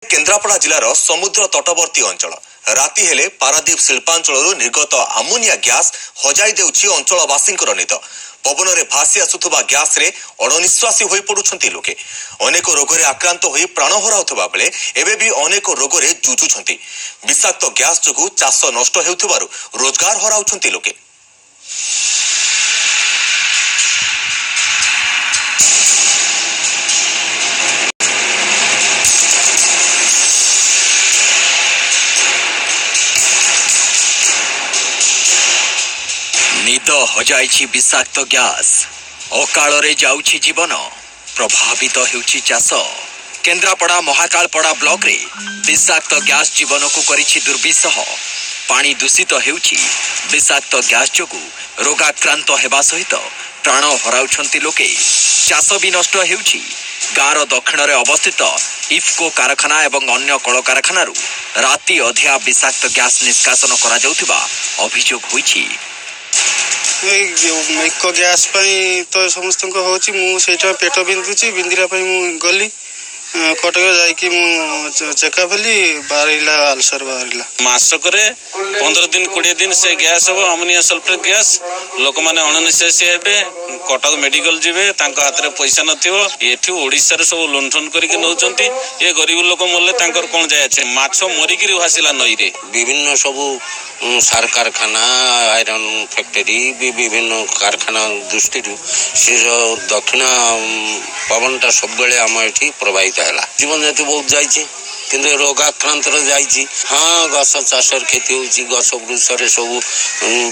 କେନ୍ଦ୍ରାପଡ଼ା ଜିଲ୍ଲାର ସମୁଦ୍ର ତଟବର୍ତ୍ତୀ ଅଞ୍ଚଳ। ରାତି ହେଲେ ପାରାଦୀପ ଶିଳ୍ପାଞ୍ଚଳରୁ ନିର୍ଗତ ଆମୋନିଆ ଗ୍ୟାସ୍ ହଜାଇ ଦେଉଛି ଅଞ୍ଚଳବାସୀଙ୍କର ନିଦ। ପବନରେ ଭାସି ଆସୁଥିବା ଗ୍ୟାସରେ ଅଣନିଶ୍ୱାସୀ ହୋଇପଡୁଛନ୍ତି ଲୋକେ। ଅନେକ ରୋଗରେ ଆକ୍ରାନ୍ତ ହୋଇ ପ୍ରାଣ ହରାଉଥିବା ବେଳେ ଏବେ ବି ଅନେକ ରୋଗରେ ଜୁଝୁଛନ୍ତି। ବିଷାକ୍ତ ଗ୍ୟାସ୍ ଯୋଗୁଁ ଚାଷ ନଷ୍ଟ ହେଉଥିବାରୁ ରୋଜଗାର ହରାଉଛନ୍ତି ଲୋକେ। ନିଦ ହଜାଇଛି ବିଷାକ୍ତ ଗ୍ୟାସ୍, ଅକାଳରେ ଯାଉଛି ଜୀବନ, ପ୍ରଭାବିତ ହେଉଛି ଚାଷ। କେନ୍ଦ୍ରାପଡ଼ା ମହାକାଳପଡ଼ା ବ୍ଲକରେ ବିଷାକ୍ତ ଗ୍ୟାସ୍ ଜୀବନକୁ କରିଛି ଦୁର୍ବିସହ। ପାଣି ଦୂଷିତ ହେଉଛି। ବିଷାକ୍ତ ଗ୍ୟାସ୍ ଯୋଗୁଁ ରୋଗାକ୍ରାନ୍ତ ହେବା ସହିତ ପ୍ରାଣ ହରାଉଛନ୍ତି ଲୋକେ। ଚାଷ ବି ନଷ୍ଟ ହେଉଛି। ଗାଁର ଦକ୍ଷିଣରେ ଅବସ୍ଥିତ ଇଫ୍କୋ କାରଖାନା ଏବଂ ଅନ୍ୟ କଳକାରଖାନାରୁ ରାତି ଅଧିଆ ବିଷାକ୍ତ ଗ୍ୟାସ୍ ନିଷ୍କାସନ କରାଯାଉଥିବା ଅଭିଯୋଗ ହୋଇଛି। ଏଇ ଇକୋ ଗ୍ୟାସ୍ ପାଇଁ ତ ସମସ୍ତଙ୍କ ହେଉଛି। ମୁଁ ସେଇଟା ପେଟ ବିନ୍ଧୁଛି, ବିନ୍ଧିଲା ପାଇଁ ମୁଁ ଗଲି କଟକ, ଯାଇକି ମୁଁ ଚେକଅପ୍ ହେଲି, ବାହାରିଲା ଆଲସର ବାହାରିଲା। ମାସକରେ 15 ଦିନ 20 ଦିନ ସେ ଗ୍ୟାସ୍ ହେବ, ଆମୋନିଆ ସଲଫେଟ୍ ଗ୍ୟାସ୍। ଲୋକମାନେ ଅଣନିଶ୍ୱାସୀ ହେବେ, କଟକ ମେଡିକାଲ ଯିବେ, ତାଙ୍କ ହାତରେ ପଇସା ନଥିବ। ଏଠି ଓଡ଼ିଶାରେ ସବୁ ଲୁଣ୍ଠନ କରିକି ନେଉଛନ୍ତି। ଏ ଗରିବ ଲୋକ ମଲେ ତାଙ୍କର କ'ଣ ଯାଏ ଅଛି? ମାଛ ମରିକିରି ଭାସିଲା ନଈରେ। ବିଭିନ୍ନ ସବୁ ସାର କାରଖାନା, ଆଇରନ୍ ଫ୍ୟାକ୍ଟରୀ, ବିଭିନ୍ନ କାରଖାନା ଦୃଷ୍ଟିରୁ ସେ ଯେଉଁ ଦକ୍ଷିଣ ପବନଟା ସବୁବେଳେ ଆମ ଏଠି ପ୍ରବାହିତ ହେଲା। ଜୀବନଜାତି ବହୁତ ଯାଇଛି, କିନ୍ତୁ ରୋଗାକ୍ରାନ୍ତରେ ଯାଇଛି। ହଁ, ଗଛ ଚାଷର କ୍ଷତି ହେଉଛି। ଗଛ ବୃକ୍ଷରେ ସବୁ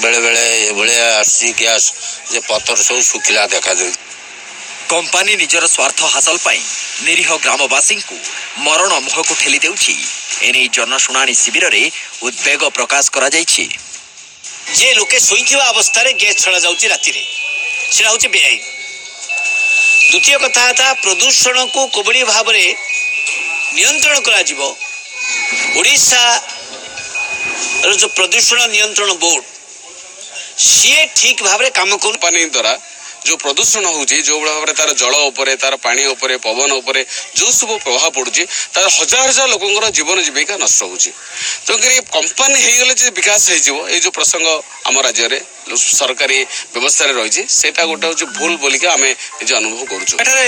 ବେଳେବେଳେ ଏଭଳିଆ ଆସୁଛି ଗ୍ୟାସ୍ ଯେ ପତର ସବୁ ଶୁଖିଲା ଦେଖାଯାଉଛି। କମ୍ପାନୀ ନିଜର ସ୍ୱାର୍ଥ ହାସଲ ପାଇଁ ନିରୀହ ଗ୍ରାମବାସୀଙ୍କୁ ମରଣ ମୁହଁକୁ ଠେଲି ଦେଉଛି। ଏନେଇ ଜନଶୁଣାଣି ଶିବିରରେ ଉଦ୍ବେଗ ପ୍ରକାଶ କରାଯାଇଛି। ଯେ ଲୋକେ ଶୋଇଥିବା ଅବସ୍ଥାରେ ଗ୍ୟାସ୍ ଛଡ଼ା ଯାଉଛି ରାତିରେ, ସେଟା ହେଉଛି ବେଆଇନ। ଦ୍ୱିତୀୟ କଥା ହେଲା, ପ୍ରଦୂଷଣକୁ କିଭଳି ଭାବରେ ନିୟନ୍ତ୍ରଣ କରାଯିବ, ଓଡ଼ିଶାର ଯେଉଁ ପ୍ରଦୂଷଣ ନିୟନ୍ତ୍ରଣ ବୋର୍ଡ ସିଏ ଠିକ୍ ଭାବରେ କାମ କରୁ। କମ୍ପାନୀ ଦ୍ୱାରା ଯେଉଁ ପ୍ରଦୂଷଣ ହେଉଛି, ଯେଉଁଭଳି ଭାବରେ ତାର ଜଳ ଉପରେ, ତାର ପାଣି ଉପରେ, ପବନ ଉପରେ ଯେଉଁ ସବୁ ପ୍ରଭାବ ପଡ଼ୁଛି, ତାର ହଜାର ହଜାର ଲୋକଙ୍କର ଜୀବନ ଜୀବିକା ନଷ୍ଟ ହେଉଛି। ତେଣୁକରି କମ୍ପାନୀ ହେଇଗଲେ ଯେ ବିକାଶ ହେଇଯିବ, ଏଇ ଯେଉଁ ପ୍ରସଙ୍ଗ ଆମ ରାଜ୍ୟରେ ସରକାରୀ ବ୍ୟବସ୍ଥାରେ ରହିଛି, ସେଇଟା ଗୋଟେ ହେଉଛି ଭୁଲ ବୋଲିକି ଆମେ ନିଜେ ଅନୁଭବ କରୁଛୁ। ଏଠାରେ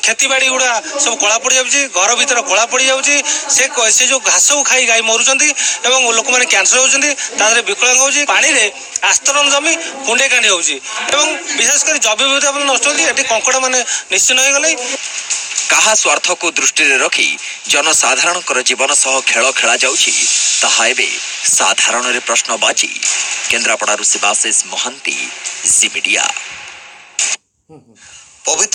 କ୍ଷେତିବାଡ଼ି ଗୁଡ଼ା ସବୁ କଳା ପଡ଼ିଯାଉଛି, ଘର ଭିତରେ କଳା ପଡ଼ିଯାଉଛି। ସେ ଯେଉଁ ଘାସକୁ ଖାଇ ଗାଈ ମରୁଛନ୍ତି ଏବଂ ଲୋକମାନେ କ୍ୟାନ୍ସର ହେଉଛନ୍ତି, ତା ଦେହରେ ବିକଳାଙ୍ଗ ହେଉଛି। ପାଣିରେ ଆସ୍ତରଣ ଜମି କୁଣ୍ଡେଇ କାଣ୍ଡି ହେଉଛି ଏବଂ ବିଶେଷ କରି ଜୈବ ବିବିଧତା ନଷ୍ଟ ହେଉଛି। ଏଠି କଙ୍କଡ଼ା ମାନେ ନିଶ୍ଚିହ୍ନ ହେଇଗଲେ। କାହା ସ୍ୱାର୍ଥକୁ ଦୃଷ୍ଟିରେ ରଖି ଜନସାଧାରଣଙ୍କର ଜୀବନ ସହ ଖେଳ ଖେଳାଯାଉଛି, ତାହା ଏବେ ସାଧାରଣରେ ପ୍ରଶ୍ନବାଚୀ। କେନ୍ଦ୍ରାପଡ଼ାରୁ ଶିବାଶିଷ ମହାନ୍ତି, ଜି ମିଡିଆ। ପବିତ୍ର